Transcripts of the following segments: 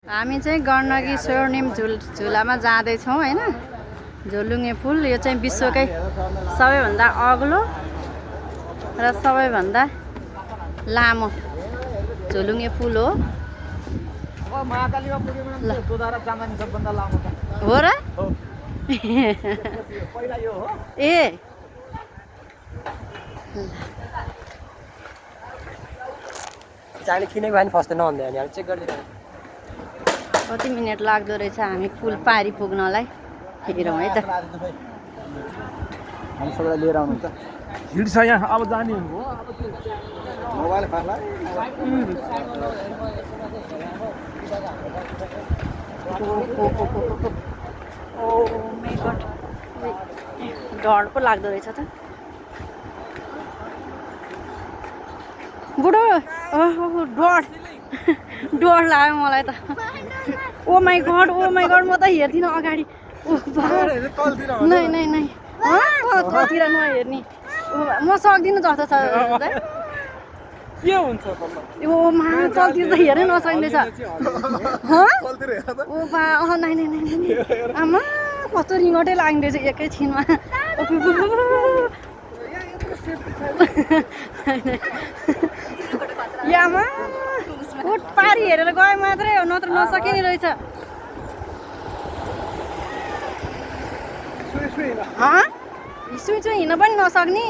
हामी चाहिँ गण्डकी स्वर्णिम झुलामा जाँदैछौँ हैन। झोलुङ्गे पुल यो चाहिँ विश्वकै सबैभन्दा अग्लो र सबैभन्दा लामो झोलुङ्गे पुल हो। हो र? ए चाँडै किनेको भने फस्दै नहुँदैन अनि चेक गरिदिनु। कति मिनट लाग्दो रहेछ हामी पुल पारी पुग्नलाई हेरौँ है त। हामी सबैलाई लिएर आउनु त। हिड छ यहाँ अब जाने हो। मोबाइल फाल्ला। Oh my God. डर पो लाग्दो रहेछ त। बुढो डर डर लाग्यो मलाई त। ओ माय गॉड म त हेर्दिनँ अगाडि। नै नै नै तलतिर नहेर्ने। म सक्दिनँ जस्तो छ। के हुन्छ ओ मा तलतिर त हेर्नै नसक्ने छ। ओ बा नै नै नै आमा कस्तो रिङोटै लाग्ने रहेछ एकैछिनमा। यामा उठ पारी हेरेर गए मात्रै हो नत्र नसकिने रहेछ। सुई हिँड्न पनि नसक्ने।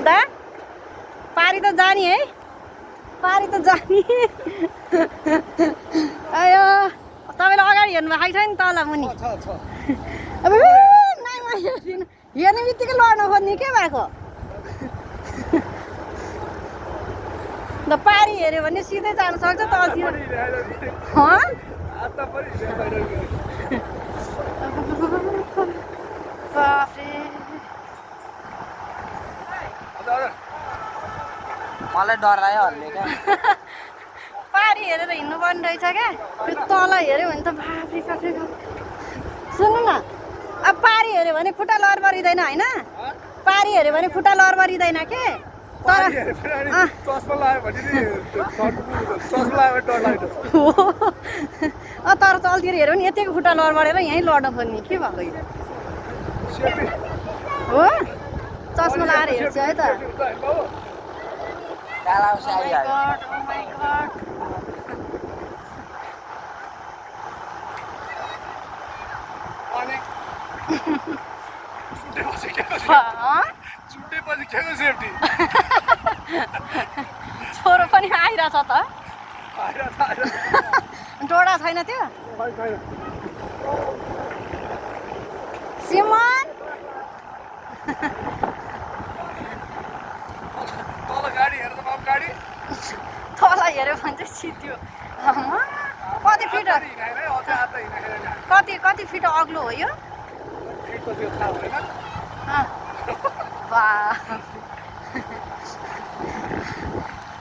दा पारी त जाने है। पारी त जाने। आयो तपाईँले अगाडि हेर्नु भएको छ नि तल मुनि। अब हेर्ने बित्तिकै लड्न खोज्ने के भएको। ल पारी हेऱ्यो भने सिधै जान सक्छ तलतिर। मलाई डर लाग्यो हल्ले क्या। पारी हेरेर हिँड्नु पर्ने रहेछ क्या। त्यो तल हेऱ्यो भने त बाफ्रे बाफ्रे। सुन्नु न अब पारी हेऱ्यो भने खुट्टा लरबरिँदैन होइन। पारी हेऱ्यो भने खुट्टा लरबरिँदैन के। तर तर तलतिर हेऱ्यो भने यतिको खुट्टा लरबरेर यहीँ लड्न खोज्ने के भएको यो। हो चस्मा लगाएर हेर्छु है त। छोरो पनि आइरहेछ त। डोडा छैन त्यो। सिमन तल हेऱ्यो भने चाहिँ सिध्यो। कति फिट कति फिट अग्लो हो यो।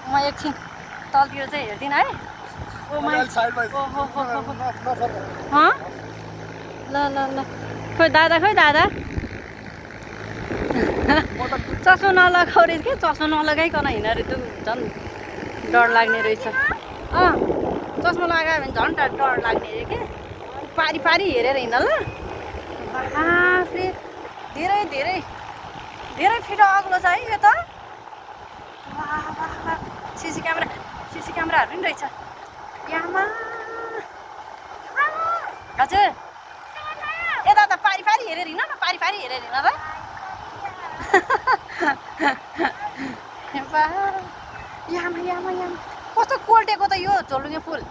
म एकछिन तलतिर चाहिँ हेर्दिनँ है। ल ल ल खोइ दादा चस्मा नलगाऊ रहेछ क्या। चस्मा नलगाइकन हिँड्न अरे त्यो झन् डर लाग्ने रहेछ। चस्मा लगायो भने झन् डर लाग्ने अरे के। पारी पारी हेरेर हिँड्न ल। बाफ्रे धेरै धेरै धेरै फिट अग्लो छ है यो त। सिसी क्यामेराहरू पनि रहेछ। यामा हजुर यता त पारी पारी हेरेर हिँड न। पारी पारी हेरेर हिँड त। यामा यामा यामा कस्तो कोल्टेको त यो झोलुङ्गे पुल।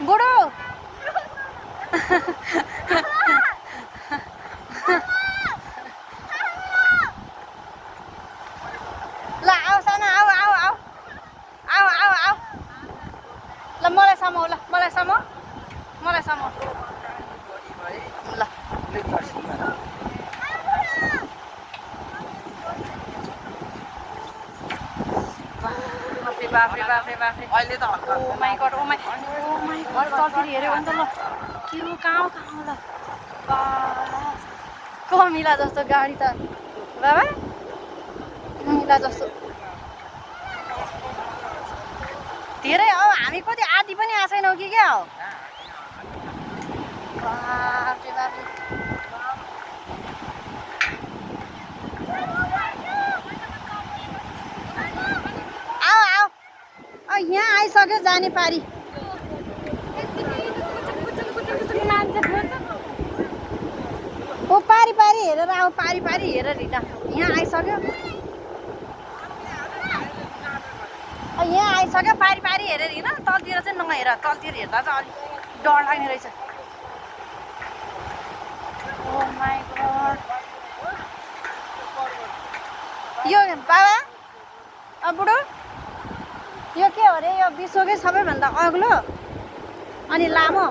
बुढो ल आऊ सानो आऊ आऊ आऊ आऊ आऊ आऊ ल मलाई समाऊ ल मलाई समाऊ ल। बाफ्रे अहिले त हल्का। ओ माय गॉड तलतिर हेऱ्यो भने त ल के हो कहाँ होला कमिला जस्तो गाडी त बाबा कमिला जस्तो धेरै अब हामी कति आधी पनि आएको छैनौँ कि क्या हो बाफ्रे बाफ्रे आऊ आऊ यहाँ आइसक्यो जाने पारी ओ पारी पारी हेरेर आऊ पारी पारी हेरेर हिँड यहाँ आइसक्यो यहाँ आइसक्यो पारी पारी हेरेर हिँड तलतिर चाहिँ नहेर तलतिर हेर्दा चाहिँ अलिक डर लाग्ने रहेछ ओ माई गॉड यो बाबा बुढो यो के हो रे यो विश्वकै सबैभन्दा अग्लो अनि लामो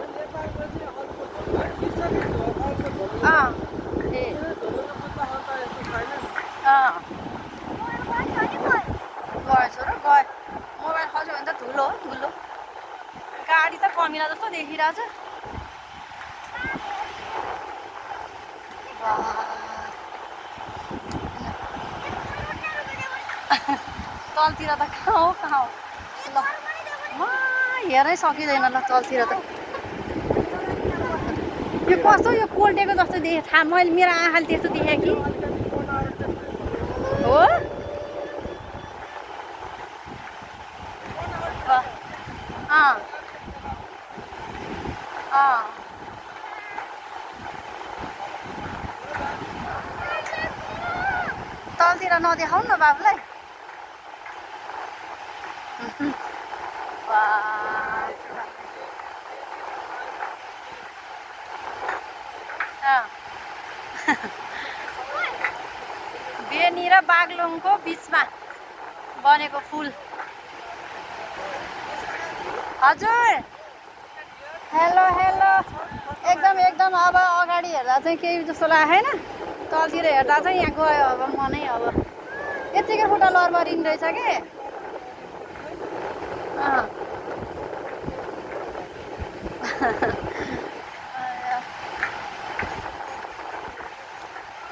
ए गएछ र गयो मोबाइल खस्यो भने त धुलो हो धुलो गाडी त कमिला जस्तो देखिरहेछ तलतिर त कहाँ हो ल हेरै सकिँदैन ल तलतिर त यो कस्तो यो कोल्टेको जस्तो देखेँ थाहा मैले मेरो आँखाले त्यस्तो देखेँ कि हो तलतिर नदेखाउनु न बाबुलाई बेनी र बागलुङको बिचमा बनेको पुल हजुर हेलो हेलो एकदम एकदम अब अगाडि हेर्दा चाहिँ केही जस्तो लागेन तलतिर हेर्दा चाहिँ यहाँ गयो अब मनै अब यत्तिकै खुट्टा लरबरिङ रहेछ कि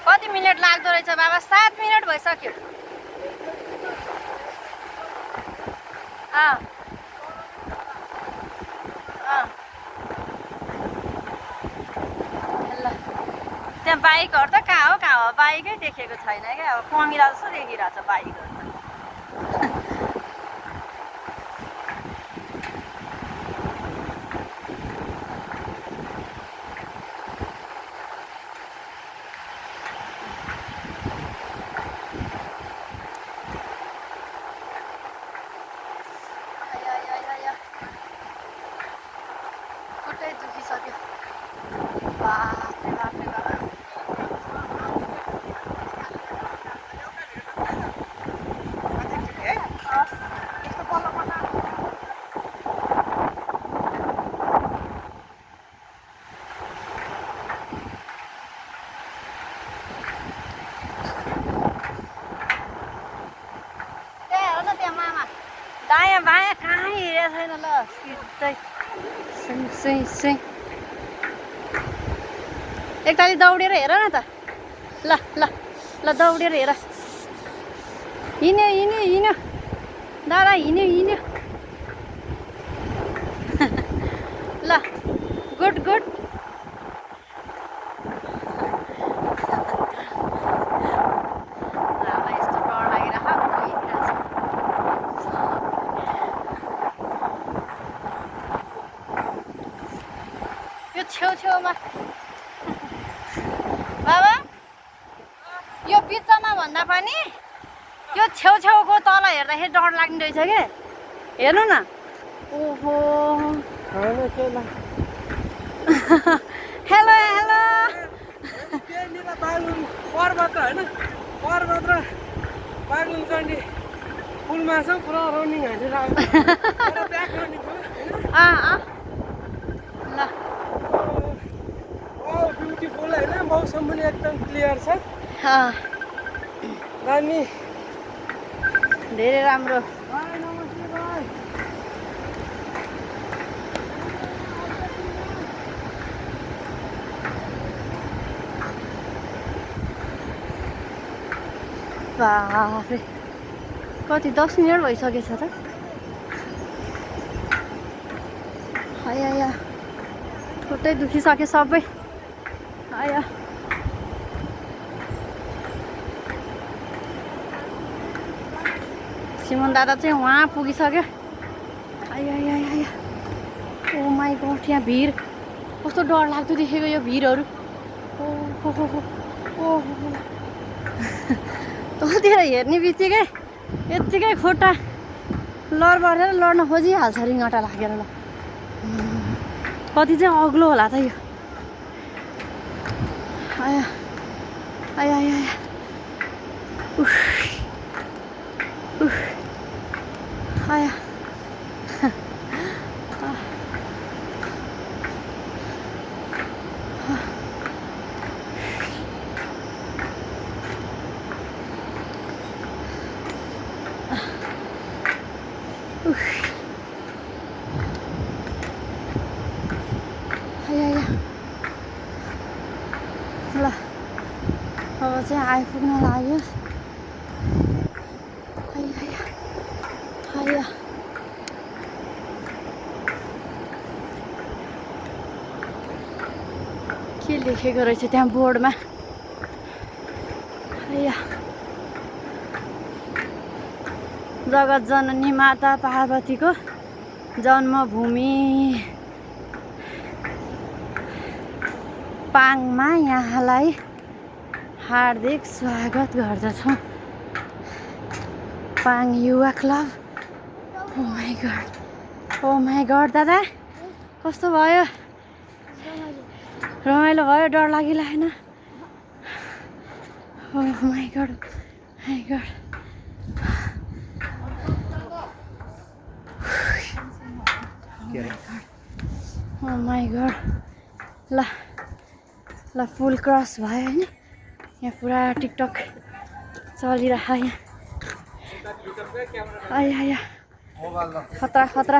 कति मिनट लाग्दो रहेछ बाबा 7 मिनट भइसक्यो ल त्यहाँ बाइकहरू त कहाँ हो बाइकै देखेको छैन क्या अब कमिला जस्तो देखिरहेछ बाइकहरू त खुट्टै दुखिसक्यो बाफ्रे बाफ्रे बाफ्रे दायाँ बायाँ कहाँ हिँडेको छैन ल सिधै सुई एकताली दौडेर हेर न त ल ल ल दौडेर हेर हिँड्यो दादा हिँड्यो ल गुड यस्तो डर लागिरहेको यो छेउछेउमा बाबा यो बिचमा भन्दा पनि यो छेउछेउको तल हेर्दाखेरि डर लाग्ने रहेछ के हेर्नु न ओहो हेलो हेलो पर्वत होइन पर्वत र बागलुङ चण्डी पुलमा छ पुरा रनिङ हानेर ब्याक रनिङ ल ब्युटिफुल होइन मौसम पनि एकदम क्लियर छ दामी धेरै राम्रो नमस्ते भाइ बाफ्रे कति 10 मिनट भइसकेछ त आया खुट्टै दुखिसक्यो सबै आया सिमन दादा चाहिँ वहाँ पुगिसक्यो आया ओ माई गॉड यहाँ भिड कस्तो डर लाग्दो देखेको यो भिडहरू तलतिर हेर्ने बित्तिकै यत्तिकै खुट्टा लडबडेर लड्न खोजिहाल्छ रिङटा लागेर ल कति चाहिँ अग्लो होला त यो आया उफ आया ल अब चाहिँ आइपुग्न लाग्यो के लेखेको रहेछ त्यहाँ बोर्डमा जगत जननी माता पार्वतीको जन्मभूमि पाङमा यहाँलाई हार्दिक स्वागत गर्दछौँ पाङ युवा क्लब ओ माई गॉड दादा कस्तो भयो रमाइलो भयो डर लागिरहेन oh my God oh my God ल फुल क्रस भयो हैन यहाँ पुरा टिकटक चलिरहेको यहाँ आया खतरा